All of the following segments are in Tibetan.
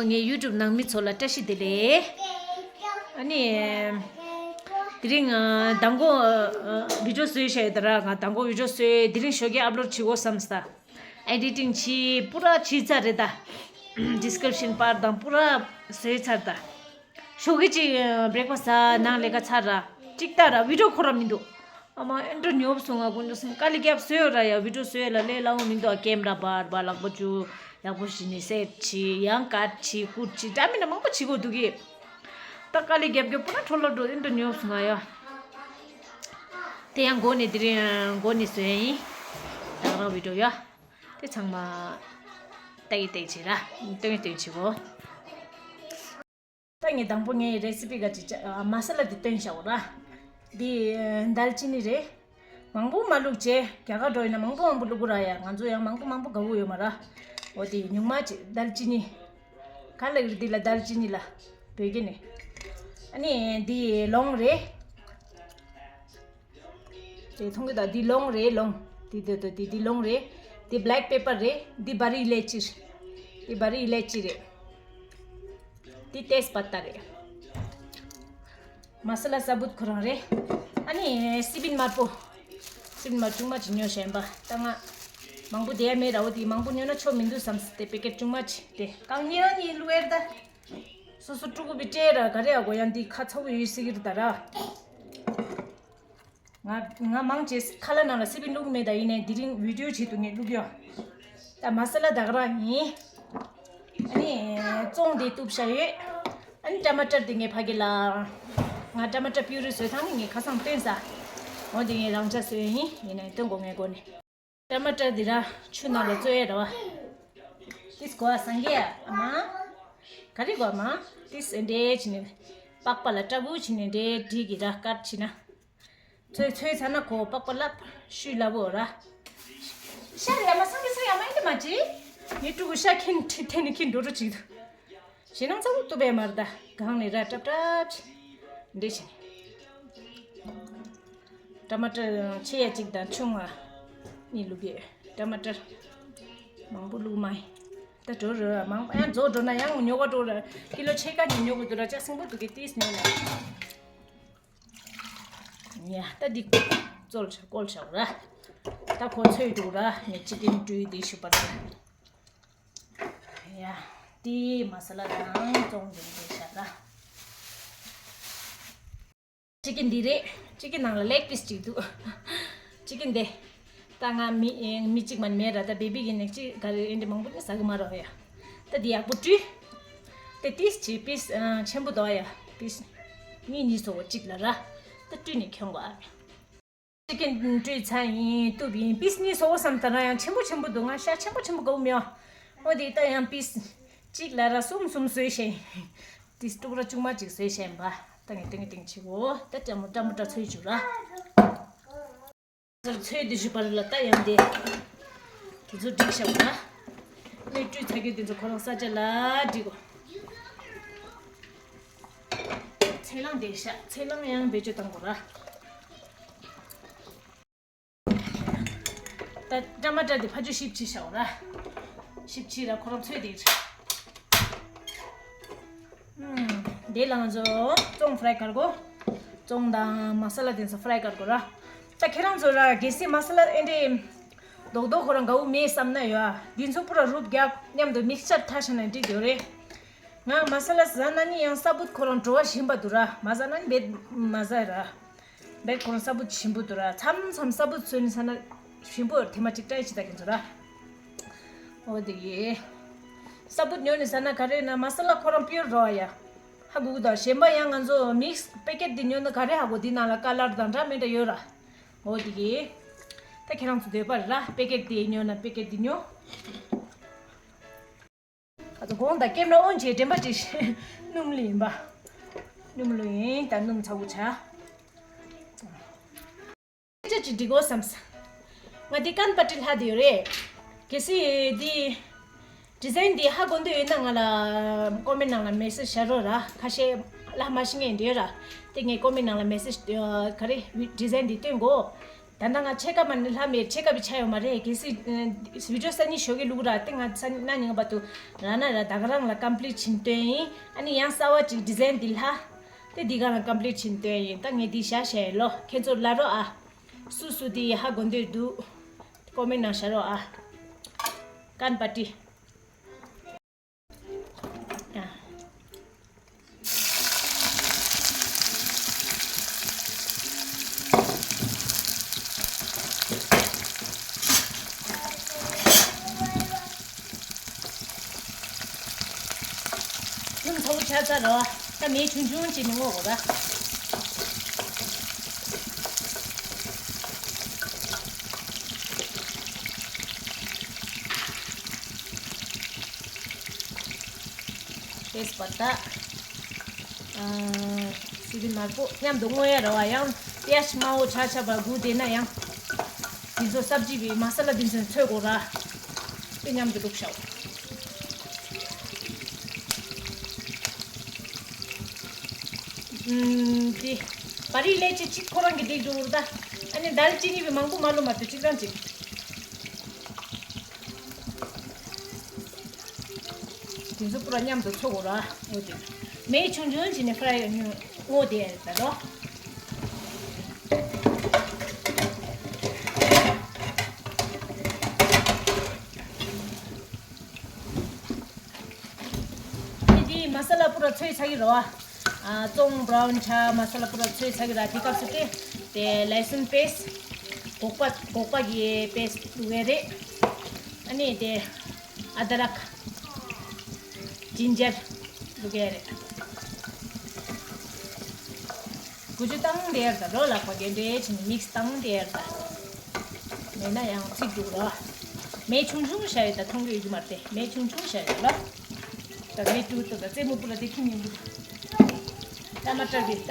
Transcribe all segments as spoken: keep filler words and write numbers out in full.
ངའི་ཡུ་ཊུབ་ནང་མི་ཚོ་ལ་བཀྲ་ཤིས་བདེ་ལེགས། ཨ་ནི། དེ་རིང་ང་མདང་དགོང་བི་ཌིའོ་བཟོས་བཞག་ཡོད་ད་ར། ང་མདང་དགོང་བི་ཌིའོ་བཟོས། དེ་རིང་ཞོགས་ཀས་ཨབ་ལོཌ་བྱེད་དགོས་བསམ་སྟེ། ཨེ་ཌི་ཊིང་བྱས་པུ་ར་བྱས་ཚར་རེད་ད། ཌི་སི་ཀི་རིབ་ཤན་པར་དང་པུ་ར་བཟོས་ཚར་ད། ཞོགས་ཀས་ཅིག་བྷི་རེག་ཕ་སི་ཊི་ཟ། ནང་ལས་ཀ་ཚར་ར། ཅིག་ལྟ་ར་བི་ཌིའོ་ཁོ་ར་མི་འདུག་ཨ་མ་ཨེ་འདྲ་ཉོབ་སོང་ང་། དཀོན་མཆོག་གསུམ། དཀའ་ལས་བརྒྱབ་བཟོས་ཡོད་ར་ཡ། བི་ཌིའོ་བཟོས་ལ་ལས་སླ་བོ་མི་འདུག་ཨ། ཀེམ་ར་འབར་འབར་ལག་པ་བཅུ་ཡག་པོ་ཞིག་ནས་སེཊ་བྱས། ཡང་ཀཊ་བྱས། ཀུཊ་བྱས། འདྲ་མི་འདྲ་མང་པོ་བྱེད་དགོས་འདུག་གི། ད་དཀའ་ལས་བརྒྱབ་བརྒྱབ་པུ་ར་འཕྲོ་བརླག་འགྲོ། ཨེ་འདྲ་ཉོབ་སོང་ང་ཡ། དེ་ཡང་མགོ་ནས་དེ་རིང་མགོ་ནས་བཟོས་ཡིན། ད་རང་བི་ཌིའོ་ཡ། དེ་ཚང་མ་ཏག་ཏག་བྱེད་ར། སྟོན་སྟོན་བྱེད་གོ། ད་ངས་དང་པོ་ངའི་རེ་སི་པི་ག་ཅིག་ཅ་མ་ས་ལ་འདི་བཏོན་བཞག་ར། འདི་དལ་ཅི་ནི་རེད། མང་པོ་མ་བླུགས་བྱས། རྒྱ་གར་འགྲོ་ཡིན་ན་མང་པོ་མང་པོ་བླུགས་ར་ཡ། ང་ཚོ་ཡང་མང་པོ་མང་པོ་དགའ་བོ་ཡོད་མ་ར། འོ་དེ་ཉུང་མ་ཅིག་དལ་ཅི་ནི། ག་ལ་ཡོད་འདི་ལ་དལ་ཅི་ནི་ལ། བོད་སྐད་ནས། ཨ་ནི་འདི་ལོང་རེད། དེ་མཐོང་གི་ད། འདི་ལོང་རེད། ལོང་། འདི་འདི་འདི་འདི་འདི་ལོང་རེད། འདི་བྷེ་ལེག་པེ་པར་རེད། འདི་བྷ་རི་ཨི་ལེ་ཅི་རེད། འདི་བྷ་རི་ཨི་ལེ་ཅི་རེད། འདི་ཏེས་པ་ཏ་རེད། མ་ས་ལ་ས་བུད་ཁོ་རང་རེད། ཨ་ནི་སི་པིན་དམར་པོ། སི་པིན་དམར་ཆུང་མ་ཅིག་ཉོས་བཞག་ཡིན་པ། ད་ང་མང་པོ་དེ་ཡ་མེད་ར། འོ་དེ་མང་པོ་ཉོས་ན་ཆོ་མི་འདུག་བསམ་སྟེ་པེ་ཀེཊ་ཆུང་མ་ཅིག་དེ་རྐང་གཉིས་གཉིས་བླུགས་ཡར་ད། སོ་སོ་ཕྲུ་གུ་བི་སྤྲད་ར་ག་རེ་ཡ་གོ། ཡང་འདི་ཁ་ཚ་བོ་ཡོད་སྲིད་ཀྱི་རེད་ད་ར། ང་ང་མང་ཆེ་ཁ་ལག་ནང་ལ་སི་པིན་བླུགས་མེད། ད་ཡིན་ནའི་དེ་རིང་བི་ཌིའོ་ཆེད་དུ་ངས་བླུགས་ཡོད། ད་མ་ས་ལ་ད་ག་རང་ཡིན། ཨ་ནི་བཙོང་དེ་གཏུབ་བཞག་ཡོད། ཨ་ནི་ཊ་མ་ཊར་དེ་ངས་ཕ་གི་ལ། ང་ཊ་མ་ཊར་པིའུ་རི་བཟོས་ཐང་ནི་ངས་ཁ་སང་བཏོན་ས། འོ་དེ་ངས་རང་ཅག་བཟོས་ཡིན། ཡིན་ནའི་བཏོན་དགོས་ངས་གོ་ནས། ཊ་མ་ཊར་འདི་ར་ཆུ་ནང་ལ་བཙོས་ཡ་ར་བ། ཏིས་གོ་ཨ་སངས་རྒྱས་ཨ་མ། ག་རེ་གོ་ཨ་མ། ཏིས་འདྲེ་ཆི་ནི། པགས་པ་ལ་སྐྲ་བུ་ཆི་ནི་འདྲེ་བྲིས་གི་ར་ཀཊ་ཆི་ན། ཚོས་ཚོས་ཚ་ན་གོ་པགས་པ་ལ་ཤུ་ལ་བོ་ར། ཤ་རེ་ཨ་མ་སངས་རྒྱས་སངས་ཡ་མ་ཨེ་འདི་མ་ཅི། ངའི་ཕྲུ་གུ་ཤ་ཁྱེར་ཁྲི་ཐེ་ནི་ཁྱེར་འགྲོ་འགྲོ་ཅིག་འདུག་ཞེ་ནང་ཚ་བོ་ཏུ་བས་མར་ད་གང་ནས་ར་ཏྲབ་ཏྲབ་ཅི། འདྲེ་ཆི་ནི། ཊ་མ་ཊར་ཆེ་ཡ་གཅིག་དང་ཆུང་བ་གཉིས་བླུགས་ཡོད། ཊ་མ་ཊར་མང་པོ་བླུགས་མ་ཡིན། ད་འགྲོ་རོ་མང་པོ་ཡང་རྫོགས་འགྲོ་ན་ཡང་ཉོ་ག་འགྲོ་ར། ཀི་ལོ་ཕྱེད་ཀ་གཉིས་ཉོ་གི་འདུག་ར། ལྕགས་སྲིན་པོ་འདུག་གི་ཏིས་ཉོ་ན། ཡ་ད་འདི་བཙོལ་བྱ་བཀོལ་བྱ་ར། ད་ཁོ་ཚོས་འདུག་ར། ངས་ཅི་ཀིན་བཀྲུས་ཏེ་ཞུ་པ་ར། ཡ། དེ་མ་ས་ལ་དང་བཙོང་འདི་འདི་བཞག་ད། ཅི་ཀིན་འདི་རེད། ཅི་ཀིན་ནང་ལ་ལེག་པིས་ཅིག་འདུག་ཅི་ཀིན་འདི། ད་ང་མི་མི་གཅིག་མ་མེད་ར། ད་བེ་བི་གི་ནེག་ཅི་ག་རེ་ཨེ་འདྲ་མང་པོ་ནི་ཟ་གི་མ་རོགས་ཡ། ད་འདི་ཡག་པོ་བཀྲུས། དེ་ཏིས་ཅི་པིས་ཆེན་པོ་འདུག་ཡ། པིས་གཉིས་གཉིས་སོ་གཅིག་ལ་ར། ད་བཀྲུས་ནས་ཁྱོང་གོ་ཨ། ཅི་ཀིན་བཀྲུས་ཚར་ཡིན། གཏུབ་ཡིན། པིས་གཉིས་སོ་བསམ་ད་ར་ཡང་ཆེན་པོ་ཆེན་པོ་འདུག་ང་ཤ་ཆེན་པོ་ཆེན་པོ་དགོས་མེད། འོ་དེ་ད་ཡང་པིས་གཅིག་ལ་ར་གསུམ་གསུམ་བཟོས་ཤེས། དེ་ལྟུག་ར་ཆུང་མ་གཅིག་བཟོས་ཤེས་པ། ད་ངས་ཏིང་ཏིང་ཆེ་བོ་ད་ཏྲ་མོ་ཏྲ་མོ་ཏྲ་ཚོས་བཅུག་ར། ཚོས་དེ་བཞུ་བར་ལ་ད་ཡང་དེ། དེ་ཚོ་སྒྲིག་བཞག་པ། མི་བཀྲུས་ཚར་རྒྱུ་དེ་ཚོ་ཁོ་རང་ས་ཆ་ལ་སྒྲིག་གོ། ཚལ་སླང་དེ་བཞག་ཚལ་སླང་ཡང་བེད་སྤྱོད་བཏང་དགོས་ར། ད་ཊ་མ་ཊར་དེ་ཕ་ཇོ་ཞིབ་ཕྱི་བཞག་ར། ཞིབ་ཕྱི་ར་ཁོ་རང་ཚོས་དེ། ཨུམ། དེ་ལ་ང་ཚོ་ཙོང་ཧྥ་རའི་གར་གོ། ཙོང་དང་མ་ས་ལ་དེ་ཚོ་ཧྥ་རའི་གར་གོ་ར། ད་ཁྱེད་རང་ཚོ་ར་གལ་སྲིད་མ་ས་ལ་ཨེ་འདྲེ། རྡོག་རྡོག་ཁོ་རང་དགའ་བོ་མེད་བསམ་ན་ཡོད་ཨ། འདི་ཚོ་པུ་ར་རུབ་རྒྱག་མཉམ་དུ་མིག་སར་ཐ་ཤ་ན་འགྲིག་ཡོད་རེད། ང་མ་ས་ལ་ཟ་ན་ནི་ཡང་ས་བུད་ཁོ་རང་བྲོ་བ་ཞིམ་པ་འདུག་ར། མ་ཟ་ན་ནི་བེད་མ་ཟ་ར། བེད་ཁོ་རང་ས་བུད་ཞིམ་པོ་འདུག་ར། མཚམས་མཚམས་ས་བུད་ཚོས་ནི་ཟ་ན་ཞིམ་པོ་ཐེ་མ་གཅིག་ཏྲའི་ཅི་ད་གིན་ཚོ་ར། འོ་དེ་ཡེ། ས་བུད་ཉོ་ནི་ཟ་ན་ག་རེ་ན་མ་ས་ལ་ཁོ་རང་པིའོར་རོ་ཡ། ཧ་གུ་གུ་ད་གཞན་པ་ཡང་ང་ཚོ་མིག་སི་པེ་ཀེ་ཊི་འདི་ཉོ་ན་ག་རེ་ཧ་གོ་འདི་ནང་ལ་ཀ་ལར་དང་འདྲ་མི་འདྲ་ཡོད་ར། འོ་དེ་ཡེ། ད་ཁྱེད་རང་ཚོ་འདོད་པ་ར་པེ་ཀེ་ཊི་འདི་ཉོ་ན་པེ་ཀེ་ཊི་འདི་ཉོ། ཨ་ཙི་གོང་དང་ཀེམ་ར་ཨོན་བྱས་དྲན་པ་ཅིག་སྣུམ་ལུ་ཡིན་པ། སྣུམ་ལུ་ཡིན་ད་སྣུམ་ཚ་བོ་ཆ། སྐད་ཆ་ཅིག་འདྲི་དགོས་བསམས། ང་འདི་ཀན་པ་ཏི་ལྷག་དེ་ཡོད་རེད། གལ་སྲིད་འདི་ཌི་ཛའིན་འདི་ཧ་གོ་འདོད་ཡོད་ན་ང་ལ་ཀོ་མེན་ནང་ལ་མེ་སེ་ཇི་བྱ་རོགས་ར། ཁ་ཤས་ལ་མ་ཤེས་མཁན་འདྲ་ཡོད་ར། དེ་ངས་ཀོ་མེན་ནང་ལ་མེ་སེ་ཇི་ག་རེ་ཌི་ཛའིན་འདི་སྟོན་དགོས། ད་ནང་ང་ཕྱེད་ཀ་མ་ནི་ལྷག་མེད། ཕྱེད་ཀ་བི་ཆ་ཡོད་མ་རེད། གལ་སྲིད་ཨ་བི་ཌི་ཡོ་གསར་རྙིང་ཞོགས་ཀས་བླུག་ར་དེ་ང་ས་ན་ཉིན་བར་དུ་ར་ན་ར་ད་ག་རང་ལ་ཀམ་པི་ལིཊ་བྱིན་སྟོན་ཡིན། ཨ་ནི་ཡང་གསར་བ་ཅིག་ཌི་ཟའིན་འདི་ལྷག་དེ་འདི་ག་རང་ཀམ་པི་ལིཊ་བྱིན་སྟོན་ཡིན། ད་ངས་འདི་བཞག་བཞག་ཡིན་ལོ། ཁྱེད་ཚོ་ལབ་རོགས་ཨ། སུ་སུ་འདི་ཧ་གོ་འདོད་འདུག་ཀོ་མེན་ནང་བཞག་རོགས་ཨ། ཀན་པ་ཏི། ཡུམ་ཚ་བོ་ཆགས་ཚར་རོ། ད་མེ་ཆུང་ཆུང་བྱས་ནས་བསྔོ་དགོས་ར། དེས་པ་ད། ཨ། སི་པན་དམར་པོ་མཉམ་དུ་བསྔོ་ཡ་ར་བ། ཡང་པི་ཡ་ཇི་དམར་པོ་ཆགས་ཆགས་པ་སྒུག་བསྡད་ན་ཡང་། འདི་ཚོ་སབ་ཇི་བི་མ་ས་ལ་འདི་ཚོ་འཚོལ་དགོས་ར། དེ་མཉམ་དུ་བླུགས་ཤོག་ཨུམ། དེ་བ་རི་ལེ་ཅི་གཅིག་ཁོ་རང་གི་འགྲིག་འགྲོ་གི་རེད་ད། ཨ་ནི་དལ་ཅི་ནི་བི་མང་པོ་མ་བླུགས་མ་གཏོགས་གཅིག་རང་གཅིག་དེ་ཚོ་པུ་ར་མཉམ་དུ་འཚོ་དགོས་ར། འོ་དེ། མེ་ཆུང་ཆུང་བྱས་ནས་ཕ་ར་ཡ་ཉུང་། འོ་དེ་ད་རོ། དེ་དེ་མ་ས་ལ་པུ་ར་ཚོས་ཚ་གི་རོ། ཨ། ཙོང་བྷ་རའུན་ཆ་མ་ས་ལ་པུ་ར་ཚོས་ཚ་གི་ར། དེ་སྐབས་སུ་དེ་དེ་ལ་སུན་པེ་སི། སྒོག་པ་སྒོག་པ་གི་པེ་སི་བླུག་གི་རེད། ཨ་ནི་དེ། ཨ་དྲག་ཇིན་ཇར་བླུག་གི་རེད། ཀུ་ཅུ་བཏང་དེ་ཡར་ད་རོ། ལག་པ་ག་འདྲ་བྱས་ནས་མིག་སི་བཏང་དེ་ཡར་ད། མེད་ན་ཡང་ཚིག་འདུག་རོ། མེ་ཆུང་ཆུང་བཞག་ཡོད་ད། མཐོང་གི་ཡོད་ཀྱི་མ་རེད་དེ། མེ་ཆུང་ཆུང་བཞག་ཡོད་ལ། ད་མེ་དཀྲུག་ཏུ་ད་རྩེད་མོ་པུ་ར་དེ་ཁྱིམ་ཉིན་པུ། ཊ་མ་ཊར་གི་ད།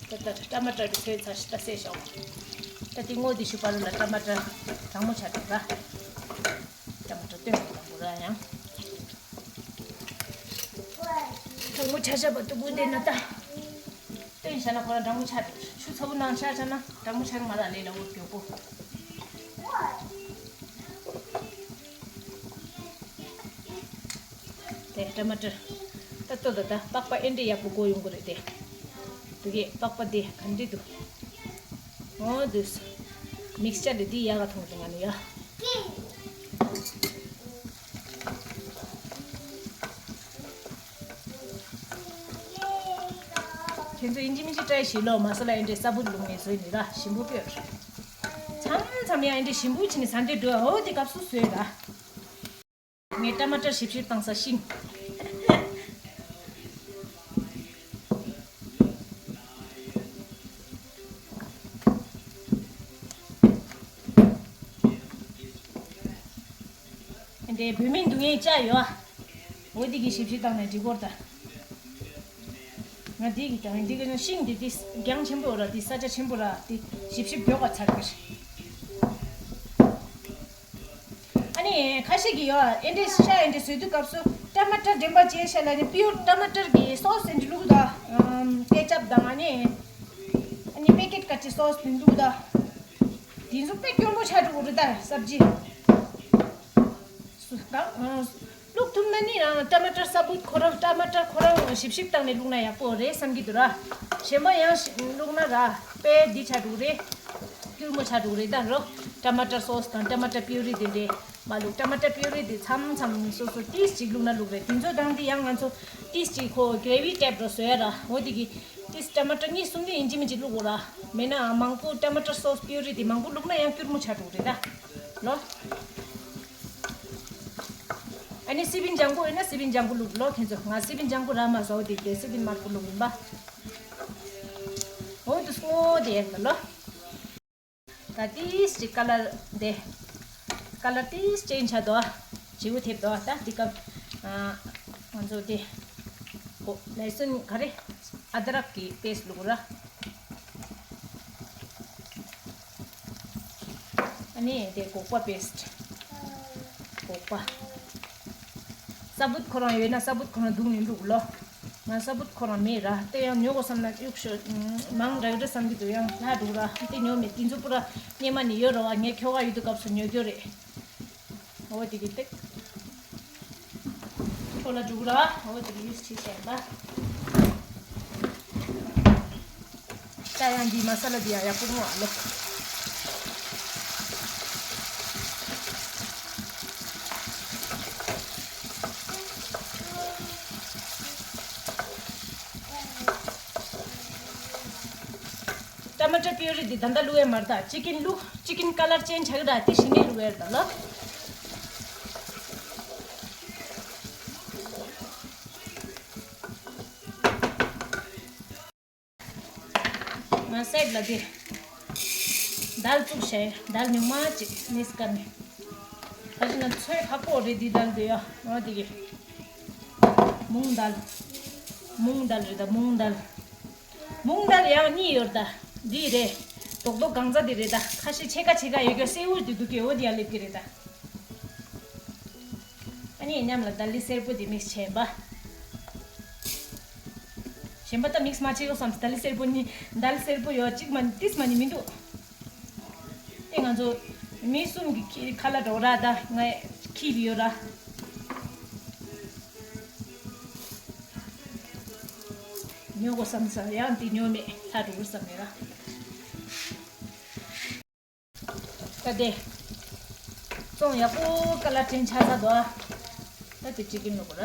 ད་ད་ཊ་མ་ཊར་གི་ཚོས་ཚ་ཤི་ད་སེ་ཤོག་ད་དེ་སྔོ་དེ་ཤུ་པ་རུ་ལ་ཊ་མ་ཊར་གྲང་མོ་ཆགས་འདུག་ར། ཊ་མ་ཊར་སྟོན་དགོས་དང་པོ་ར་ཡང་། གྲང་མོ་ཆ་ཤ་བ་དུ་གུ་འདེ་ན་ད། སྟོན་བྱ་ན་ཁོ་རང་གྲང་མོ་ཆ་འདུག་ཆུ་ཚ་བོ་ནང་ཆ་ཆ་ན་གྲང་མོ་ཆ་གི་མ་ར་ལས་ལ་འུར་མགྱོགས་པོ། དེ་ཊ་མ་ཊར། ད་ལྟོ་ད་ད་པགས་པ་ཨེ་འདྲ་ཡག་པོ་བསྐོལ་ཡོང་གི་རེད་དེ། དུ་གེ་པགས་པ་དེ་ག་འདྲ་འདུག་འོ་འདུག་མིག་སི་ཅར་དེ་དེ་ཡག་ག་མཐོང་དུ་ང་ནི་ཡ། ཁྱེད་ཚོ་ཡིན་གཅིག་མིན་གཅིག་ཊ་རའི་བྱེད་ལོ། མ་ས་ལ་ཨེ་འདྲའི་ས་བུད་བླུགས་ནས་བཟོས་ནི་ར་ཞིམ་པོ་ཕོད། མཚམས་མཚམས་ཡང་ཨེ་འདྲའི་ཞིམ་པོ་བྱས་ནས་ཟ་འདོད་འགྲོ། འོ་དེ་སྐབས་སུ་བཟོས་ར། ངས་ཊ་མ་ཊར་ཞིབ་ཞིབ་བཏང་ས་ཤིང་། འདྲའི་བུད་མེད་འདུག་ངས་བཅའ་ཡོད་ཨ། འོ་འདི་གི་ཞིབ་ཞིབ་བཏང་ནས་འགྲིག་གོ་ར་ད། ང་འདི་གི་དང་འདི་གི་ཤིང་འདི་འདི་རྒྱང་ཆེན་པོ་ར། འདི་ས་ཆ་ཆེན་པོ་ར། འདི་ཞིབ་ཞིབ་མགྱོགས་པ་ཚར་གི་རེད། ཨ་ནི་ཁ་ཤས་ཀྱིས་ཡོད་ཨེ་འདྲའི་ཤ་ཨེ་འདྲའི་བཟོས་དུས་སྐབས་སུ་ཊ་མ་ཊར་འདྲེན་པ་བྱས་ཤ་ལ་ནི་པིའུར་ཊ་མ་ཊར་གི་སོ་སི་ཨེ་འདྲ་བླུགས་ད། ཨམ་ཀེ་ཅབ་དང་ཨ་ནི་ཨ་ནི་པེ་ཀེ་ཊི་ཀ་ཅི་སོ་སི་དེ་བླུགས་ད། དེ་ཚོ་དཔེ་སྐྱོན་པོ་ཆགས་འགྲོ་གི་རེད་ད་སབ་ཇི། སུ་གང་། བླུགས་ཐུབ་ན་ནི་རང་ཊ་མ་ཊར་ས་བུད་ཁོ་རང་ཊ་མ་ཊར་ཁོ་རང་ཞིབ་ཞིབ་བཏང་ནས་བླུགས་ན་ཡག་པོ་རེད་བསམ་གྱི་འདུག་ར། གཞན་པ་ཡང་ཞིབ་བླུགས་ན་ར་དཔེ་འདི་ཆགས་འགྲོ་གི་རེད། སྐྱུར་མོ་ཆགས་འགྲོ་གི་རེད་ད་རོ། ཊ་མ་ཊར་སོ་སི་དང་ཊ་མ་ཊར་པིའུ་རི་དེ་འདྲས་མ་བླུགས། ཊ་མ་ཊར་པིའུ་རི་དེ་མཚམས་མཚམས་སོ་སོ་ཏིས་ཅིག་བླུགས་ན་བླུགས་རེད། དེ་ཚོ་དང་དེ་ཡང་ང་ཚོ་ཏིས་ཅིག་ཁོ་གྷི་རེ་བི་ཊའིབ་རོ་བཟོ་ཡ་ར། འོ་དེ་གི་ཏིས་ཊ་མ་ཊར་གཉིས་གསུམ་དེ་ཡིན་གཅིག་མིན་གཅིག་བླུགས་དགོས་ར། མེད་ན་མང་པོ་ཊ་མ་ཊར་སོ་སི་པིའུ་རི་དེ་མང་པོ་བླུགས་ན་ཡང་སྐྱུར་མོ་ཆགས་འགྲོ་གི་རེད་ད་ལོ། ཨ་ནི་སི་པན་ལྗང་གུ་ཡོད་ན་སི་པན་ལྗང་གུ་བླུགས་ལོ། ཁྱེད་ཚོ་ང་སི་པན་ལྗང་གུ་རག་མ་སོང་། དེ་དེ་སི་པན་དམར་པོ་བླུགས་ཡིན་པ། འོ་དུ་སྔོ་དེ་ཡིན་པ་ལོ། ད་ཏིས་ཅིག་ཀ་ལར་དེ། ཀ་ལར་ཏིས་ཅེན་ཇི་ཆགས་འདུག་བྱིའུ་ཐེབས་འདུག་ད་འདི་སྐབས་ང་ཚོ་དེ། འོ་ལེ་སུན་ག་རེ། ཨ་དྲག་གི་པེ་སི་བླུགས་ར། ཨ་ནི་དེ་སྒོག་པ་པེ་སི། སྒོག་པ། ས་བུད་ཁོ་རང་ཡོད་ན་ས་བུད་ཁོ་རང་བརྡུངས་ནས་བླུགས་ལོ། ང་ས་བུད་ཁོ་རང་མེད་ར། དེ་ཡང་ཉོ་དགོས་བསམ་ན་གཡུག་ཤོག་མང་རག་རེད་བསམ་གྱི་འདུག་ཡང་ལྷག་འགྲོ་ར། དེ་ཉོ་མེད། དེ་ཚོ་པུ་ར་སྙེ་མ་ནི་ཡོད་ར་བ། ངས་ཁྱོ་ག་ཡོད་དུས་སྐབས་སུ་ཉོ་རྒྱུ་རེད། འོ་དེ་གི་སྟེགས། ཁོ་ལ་འགྲོ་གི་ར། འོ་དེ་གི་ཡུས་ཆེ་བྱས་པ། ཅ་ཡང་འདི་མ་ས་ལ་འདི་ཡང་ཡག་པོ་ངོ་ཨ་ལོ། ཊ་མ་ཊར་པིའུ་རི་འདི་ད་ལྟ་བླུག་ཡས་མ་རེད་ད། ཅི་ཀིན་བླུག་ཅི་ཀིན་ཀ་ལར་ཅེན་ཇི་ཆགས་ཀྱི་ར། དེ་ཞིག་ནས་བླུག་ཡས་རེད་ད་ལོ། ང་སེད་ལ་དེ། དལ་བཙུགས་བྱས། དལ་ཉུང་མ་ཅིག་ནིས་ཀ་ནི། ཁ་ཅིག་ན་ཚོས་ཁག་པོ་རེད་འདི་དལ་དེ་ཡ། འོ་དེ་གི། མུང་དལ། མུང་དལ་རེད་ད། མུང་དལ། མུང་དལ་ཡང་གཉིས་ཡོད་ད། འདི་རེད། རྡོག་རྡོག་གང་ཚ་དེ་རེད་ད། ཁ་ཤས་ཕྱེད་ཀ་ཕྱེད་ཀ་ཡོད་རྒྱུ་སེའུ་དེ་འདུག་གི། འོ་དེ་ཡང་སླེབས་ཀྱི་རེད་ད། ཨ་ནི་མཉམ་ལ་དལ་ལི་སེར་པོ་དེ་མིག་སི་བྱས་པ། གཞན་པ་ད་མིག་སི་མ་བྱེད་དགོས་བསམ། དལ་ལི་སེར་པོ་གཉིས། དལ་ལི་སེར་པོ་ཡོད་གཅིག་མ་ཏིས་མ་ནི་མི་འདུག་དེ་ང་ཚོ་མི་གསུམ་གྱི་ཁ་ལ་འགྲོ་ར། ད་ང་ཁྱི་ཡོད་ར། ཉོ་དགོས་བསམ་ས་ཡང་དེ་ཉོ་མེད། ལྷ་འགྲོ་དགོས་བསམ་མེད་ར། ད་དེ། བཙོང་ཡག་པོ་ཀ་ལར་ཅན་ཆགས་ཚར་འདུག་ད་དེ་ཅི་ཀིན་བླུག་དགོས་ར།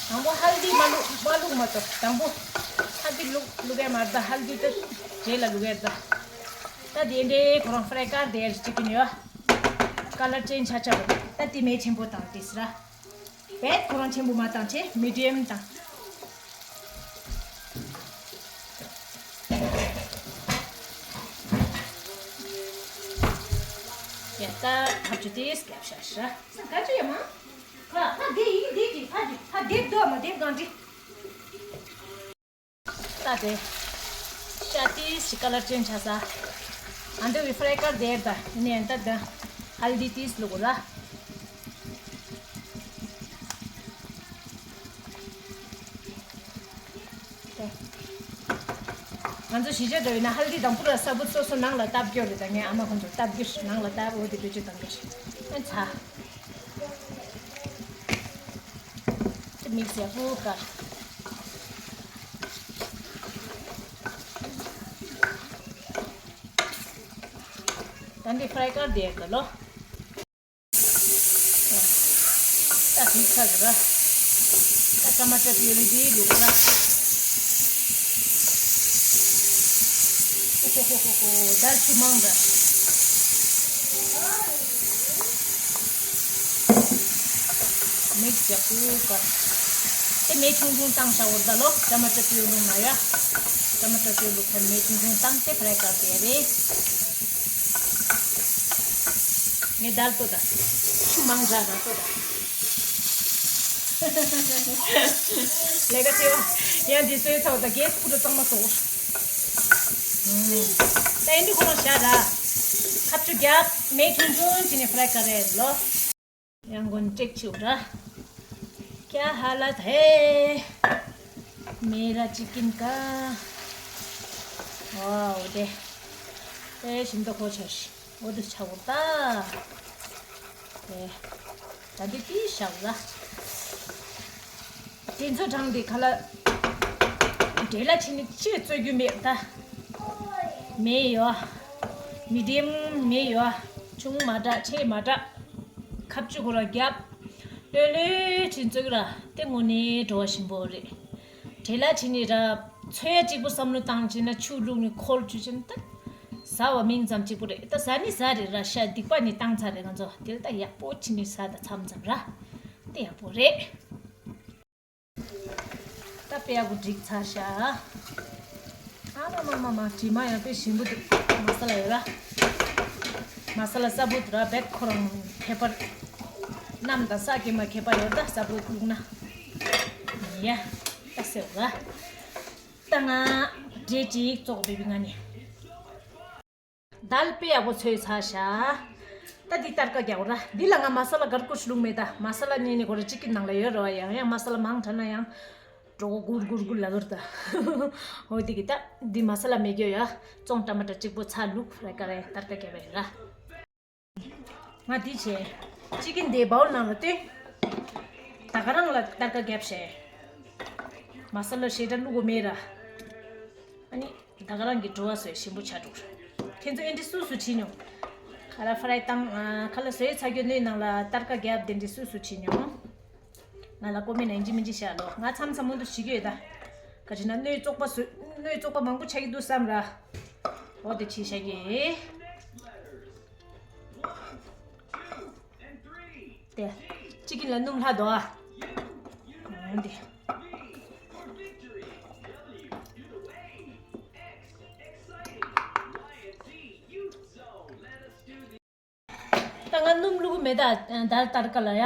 དང་པོ་ཧལ་དི་མ་བླུག་མ་བླུག་མ་གཏོགས། དང་པོ་ཧལ་དི་བླུག་བླུག་ཡས་མ་རེད་ད། ཧལ་དི་ད་རྗེས་ལ་བླུག་ཡས་རེད་ད། ད་དེ་འདྲའི་ཁོ་རང་ཧྥ་རའི་ཀར་དེ་ཅི་ཀིན་ཡོད། ཀ་ལར་ཅན་ཆགས་ཆགས་རེད། ད་དེ་མེ་ཆེན་པོ་བཏང་དེ་སི་ར། བེད་ཁོ་རང་ཆེན་པོ་མ་བཏང་བྱས། མི་ཌི་ཡམ་བཏང་། ཡ་ད་ཕར་ཚུར་དེ་སྐྱབས་ཤ་ཤ། ས་ག་ཅི་ཡ་མ། ཁ་ཕ་དེ་ཡིན་དེ་གི་ཕ་གི་ཕ་དེབ་དོ་མ་དེབ་གང་དྲི། ད་དེ། ཤ་ཏིས་ཞིག་ཀ་ལར་ཅན་ཆགས་ས། ཨ་འདི་བི་ཧྥ་རའི་ཀར་དེ་ད་ནས་ད་ད་ཧལ་དི་ཏིས་བླུག་དགོས་ར། དེ། ང་ཚོ་གཞིས་ཆགས་འདྲ་བོ་ཡིན་ན་ཧལ་དི་དང་པུ་ར་ས་བུད་སོ་སོ་ནང་ལ་བཏབ་རྒྱུ་རེད། ད་ངའི་ཨ་མ་ཁོང་ཚོ་བཏབ་རྒྱུ་རེད། ནང་ལ་བཏབ། འོ་དེ་བེད་སྤྱོད་གཏང་རྒྱུ་རེད། ཨ་ཚ། དེ་མིག་སི་ཡག་པོ་དཀར། ད་འདི་ཧྥ་རའི་ཀར་དེ་ཡག་གི་ལོ། ད་དེ་ཚ་གི་ར། ད་ཊ་མ་ཊར་པིའུ་རི་དེ་བླུག་ར། ཧོ་ཧོ་ཧོ་ཧོ། དལ་ཆུ་མང་འདྲ། མིག་ཡག་པོ་དཀར། དེ་མེ་ཆུང་ཆུང་བཏང་བྱ་བོར་ད་ལོ། ཊ་མ་ཊར་པིའུ་བླུག་ན་ཡ། ཊ་མ་ཊར་པིའུ་བླུག་ཁར་མེ་ཆུང་ཆུང་བཏང་སྟེ་ཧྥ་རའི་ཀར་དེ་རེད། ངས་དལ་ལྟོ་ད། ཆུ་མང་དྲགས་ན་ལྟོ་ད། ལས་ཀ་ཆེ་བ། ཡང་འདི་སོའི་ཚ་བ་ད་གས་ཁུ་རུ་གཙང་མ་སོ། ད་ཡིན་དུས་ཁོ་རང་བཞག་ར། ཁ་ཆུ་རྒྱབ་མེ་ཆུང་ཆུང་བྱས་ནས་ཧྥ་རའི་ཀར་རེད་ལོ། ཡང་གོན་ཀྲེག་ཆུ་ར། क्या हालत है मेरा चिकन का। ཨོ་དེ། དེ་ཞིམ་ཏོག་ཁོ་ཆེ་ཤི། འོ་དེ་ཆ་བོ་ད། དེ། ད་འདི་ཏི་ཤ་བོ་ད། དེ་ཚོ་གྲང་དེ་ཁ་ལ། འབྲས་ལ་ཕྱིན་ནི་ཅི་བཙོས་རྒྱུ་མེད་ད། མེད་ཡོད། མི་ཌི་ཡམ་མེད་ཡོད། ཆུང་མ་དྲགས་ཆེ་མ་དྲགས། ཁ་ཆུ་ཁོ་ར་རྒྱབ། ལྷོད་ལྷོད་ཕྱིན་བཙོས་ར་དེ་དངོས་གནས་བྲོ་བ་ཞིམ་པོ་རེད། འབྲས་ལ་ཕྱིན་ནི་ར། ཚོས་ཡ་གཅིག་པུ་བསམ་བློ་བཏང་བྱས་ན་ཆུ་བླུགས་ནས་ཁོལ་བཅུག་བྱས་ན་ད། ཟ་བ་མིང་ཙམ་གཅིག་པུ་རེད། ད་ཟ་ནི་ཟ་རེད་ར། ཤ་སྡིག་པ་ནི་བཏང་ཚར་རེད་ང་ཚོ། དེ་ལ་ད་ཡག་པོ་བྱས་ནས་ཟ་ད་མཚམས་མཚམས་ར། དེ་ཡག་པོ་རེད། ད་དཔེ་ཡག་པོ་འགྲིག་ཚར་ཤག་ཨ་མ་མ་མ་མ། དྲི་མ་ཡང་དཔེ་ཞིམ་པོ་འདུག་མ་ས་ལ་ཡོད་ར། མ་ས་ལ་ས་བུད་ར་བེད་ཁོ་རང་ཁྱད་པར། གནམ་དང་ས་ཀྱི་མ་ཁྱད་པར་ཡོད་ད་ས་བུད་བླུགས་ན། ཡ། ད་སེ་བ། ད་ང་འབྲས་ཅིག་བཙོག་བེ་བི་ང་ནི། དལ་དཔེ་ཡག་པོ་ཚོས་ཚར་ཤག་ད་འདི་སྟར་ཀ་རྒྱག་ར། འདི་ལ་ང་མ་ས་ལ་གར་ཀུ་ཤི་བླུགས་མེད། ད་མ་ས་ལ་ནི་ནི་གོ་ར་ཅི་ཀིན་ནང་ལ་ཡོད་ར་བ། ཡང་ཡང་མ་ས་ལ་མང་དྲགས་ན་ཡང་གྲོད་ཁོག་གུར་གུར་གུར་ལ་གུར་ད། འོ་དེ་གི་ད་འདི་མ་ས་ལ་མེད་རྒྱུ་ཡ། བཙོང་ཊ་མ་ཊ་གཅིག་པོ་ཚ་བླུགས་ར་ཀ་རེ་སྟར་ཀ་རྒྱབ་པ་ཡིན་ར། ང་འདི་བྱས། ཅི་ཀིན་དེ་བའུལ་ནང་ལ་བཏོན། ད་ག་རང་ལ་སྟར་ཀ་རྒྱབ་བྱས། མ་ས་ལ་ཞེ་དྲག་བླུག་དགོས་མེད་ར། ཨ་ནི་ད་ག་རང་གི་བྲོ་བ་བཟོས་ཞིམ་པོ་ཆགས་འགྲོ། ཁྱེད་ཚོ་ཨེ་འདྲ་སུ་སུ་བྱེད་མྱོང་། ཁ་ལག་ཧྥ་རའི་བཏང་། ཨ། ཁ་ལག་བཟོས་ཚར་རྒྱུ་སྣོད་ནང་ལ་སྟར་ཀ་རྒྱབ་དེ་འདྲ་སུ་སུ་བྱེད་མྱོང་། ང་ལ་ཀོ་མེན་ནང་ཡིན་གཅིག་མིན་གཅིག་བཞག་ལོ། ང་མཚམས་མཚམས་མུ་མཐུད་བྱེད་ཀྱི་ཡོད་ད། ག་ཅི་ན་སྣོད་བཙོག་པ་བཟོས། སྣོད་བཙོག་པ་མང་པོ་ཆགས་ཀྱི་འདུག་བསམ་ར། འོ་དེ་བྱས་བཞག་གི། དེ། ཅི་ཀིན་ལ་སྣུམ་ལྷག་འདུག་ཨ། འོ་དེ། ད་ང་སྣུམ་བླུག་གི་མེད་ད། དར་སྟར་ཀ་ལ་ཡ།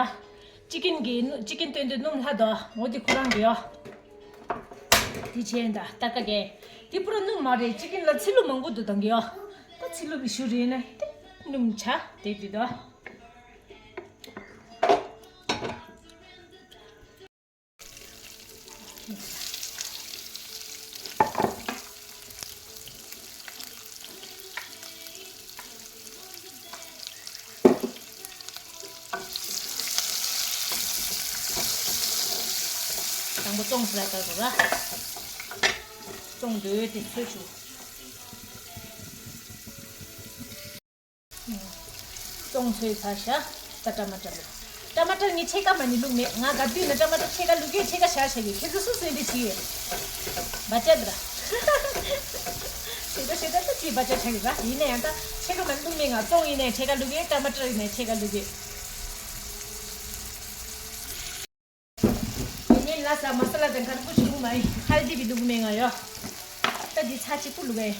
ཅི་ཀིན་གི་སྣུ། ཅི་ཀིན་བཏོན་དུས་སྣུམ་ལྷག་འདུག་ཨ། འོ་དེ་ཁོ་རང་གི་ཡོ། དེ་བྱས་ད་སྟར་ཀ་གི། དེ་པུ་ར་སྣུམ་མ་རེད། ཅི་ཀིན་ལ་ཚི་ལུ་མང་པོ་འདུག་བཏང་གི་ཡོ། ད་ཚི་ལུ་བི་ཤུ་རེད་ན་དེ་སྣུམ་ཆ་དེ་དེ་འདུག་ཨ། དང་པོ་བཙོང་ཟེར་ལ་ལྟ་དགོས་ར། བཙོང་འདོད་དེ་ཚོས་ཆུ། བཙོང་ཚོས་ཚ་ཤ། ད་ཊ་མ་ཊ་ལ། ཊ་མ་ཊ་ངས་ཕྱེད་ཀ་མ་ནི་བླུགས་མེད། ང་ག་དུས་ན་ཊ་མ་ཊ་ཕྱེད་ཀ་བླུགས་ཀྱི། ཕྱེད་ཀ་བཞག་བཞག་གི། ཁྱེད་ཚོ་སུ་སུ་འདི་བྱེད་ཡོད། བ་ཅད་ར། ཞེ་དྲག་ཞེ་དྲག་ད་ཅི་བ་ཅད་ཆགས་ཡོད་ར། ཡིན་ན་ཡང་ད་ཕྱེད་ཀ་མ་བླུགས་མེད། ང་བཙོང་ཡིན་ནའི་ཕྱེད་ཀ་བླུགས་ཀྱི། ཊ་མ་ཊ་ཡིན་ནའི་ཕྱེད་ཀ་བླུགས་ཀྱི། ངས་ལ་ས་མ་ས་ལ་དང་གར་པོ་ཞིག་མ་ཡིན། ཧལ་དི་བི་བླུགས་མེད་ང་ཡོ། ད་འདི་ཚྭ་གཅིག་པུ་བླུགས་པས།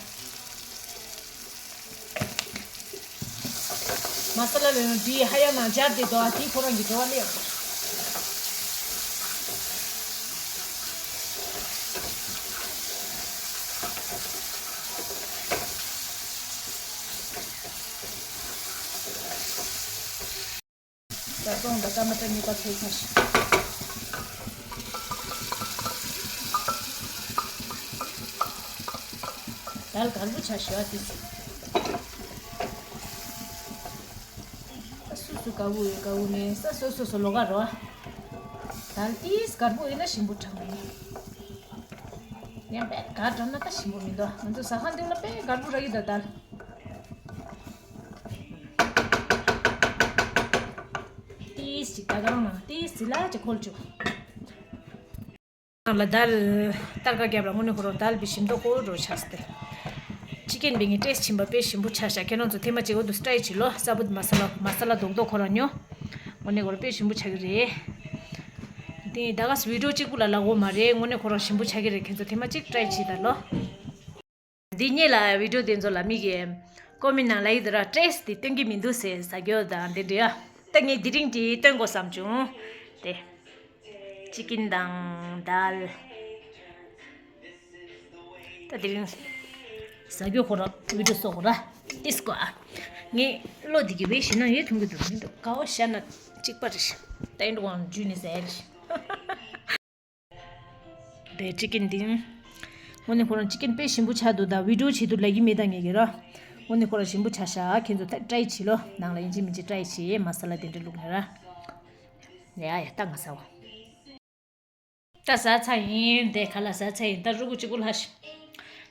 མ་ས་ལ་ལ་ཡང་འདི་ཧ་ཡང་ན་སྦྱར་ཏེ་དོ། ཨ་དེ་ཁོ་རང་གི་བྲོ་བ་ལེགས། ད་བཙོང་དང་ཀ་མ་ཏྲ་གཉིས་ཀ་ཚོས་ཚར་ཤག་དལ་གར་པོ་ཆགས་ཤག་ཨ་ཏིས། ས་སོ་སོ་དགའ་བོ་ཡོད་དགའ་བོ་མེད་ས་སོ་སོ་སོ་ལོ་ག་རོ། དལ་ཏིས་གར་པོ་ཡིན་ན་ཞིམ་པོ་དྲག་མེད། ཡང་པས་གར་དྲག་ན་ད་ཞིམ་པོ་མི་འདུག་ང་ཚོ་ཟ་ཁང་འདི་ལ་པས་གར་པོ་རག་གི་འདུག་དལ། ཏིས་ཅིག་ད་ག་རང་ནང་ཏིས་ཟི་ལ་ཅིག་ཁོལ་བཅུག་ནང་ལ་དལ་སྟར་ཀ་རྒྱབ་ལ་དངོས་གནས་ཁོ་རང་དལ་བི་ཞིམ་མདོག་ཁོ་རོ་ཆགས་སྟེ། ཅི་ཀེན་བི་ངའི་ཏེས་ཆིམ་པ་དཔེ་ཞིམ་པོ་ཆགས་ཤག་ཁྱེད་རང་ཚོ་ཐེངས་མ་གཅིག་འོ་དུ་སི་ཊའི་བྱེད་ལོ། ས་བུད་མ་ས་ལ་མ་ས་ལ་རྡོག་རྡོག་ཁོ་རང་ཉོ། དངོས་གནས་ཁོ་རང་དཔེ་ཞིམ་པོ་ཆགས་ཀྱི་རེད། དེ་ད་ག་སི་བི་ཌི་ཡོ་གཅིག་པུ་ལ་ལ་འོ་མ་རེད། དངོས་གནས་ཁོ་རང་ཞིམ་པོ་ཆགས་ཀྱི་རེད། ཁྱེད་ཚོ་ཐེངས་མ་གཅིག་ཊའི་བྱེད་ད་ལོ། འདི་སྔོན་ལ་བི་ཌི་ཡོ་དེ་ཚོ་ལ་མི་གིས་ཀོ་མེན་ནང་ལ་ཡི་དེ་ར་ཏེས་དེ་སྟོན་གྱི་མི་འདུག་ཟེར་ཟ་རྒྱུ་དང་དེ་འདྲ་ཡ། ད་ངས་དེ་རིང་དེ་སྟོན་དགོས་བསམ་བྱུང་། དེ་ཅི་ཀེན་དང་དལ། ད་དེ་རིང་ཟ་རྒྱུ་ཁོ་ར་བི་ཌི་ཡོ་བཟོ་ཁོ་ར་ཏིས་ཀོ་ཨ། ངས་བློ་དེ་གི་བེ་ཞིག་ན་ཡོད་ཐུང་གི་འདུག་མི་འདུག་ཀ་བ་ཤ་ན་གཅིག་པ་རེད། ད་ཡིན་དུ་ཝང་ཇུ་ནི་ཟ་ཡ་རེད། དེ་ཅི་ཀེན་དེ། དངོས་གནས་ཁོ་རང་ཅི་ཀེན་དཔེ་ཞིམ་པོ་ཆགས་འདུག་ད་བི་ཌི་ཡོ་བྱེད་དུས་ལབ་ཀྱི་མེད་ད་ངས་ཀྱི་ར། དངོས་གནས་ཁོ་རང་ཞིམ་པོ་ཆགས་ཤག་ཁྱེད་ཚོ་ད་ཊའི་བྱེད་ལོ། ནང་ལ་ཡིན་གཅིག་མིན་གཅིག་ཊའི་བྱེད། མ་ས་ལ་དེ་འདྲ་བླུགས་ནས་ར། ཡ་ཡ་ད་ང་ཟ་བ། ད་ཟ་ཚར་ཡིན། དེ་ཁ་ལག་ཟ་ཚར་ཡིན། ད་རུ་གུ་གཅིག་པུ་ལྷག་ཤག་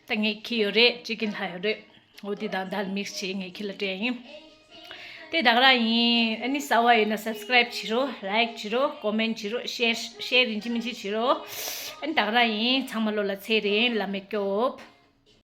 ད་ངས་ཁྱི་ཡོད་རེད། ཅི་ཀེན་ལྷག་ཡོད་རེད། འོ་དེ་དང་དལ་མིག་སི་བྱས་ངས་ཁྱི་ལ་སྤྲད་ཡིན། དེ་ད་ག་རང་ཡིན། ཨ་ནི་གསར་པ་ཡིན་ན་སབ་སི་ཀ་རའིབ་བྱེད་རོགས། ལའིག་བྱེད་རོགས། ཀོ་མེན་བྱེད་རོགས། ཤེར་ཤེར་ཡིན་གཅིག་མིན་གཅིག་བྱེད་རོགས། ཨ་ནི་ད་ག་རང་ཡིན། ཚང་མ་བློ་ལ་ཚད་རེད། བླ་མས་སྐྱོབ།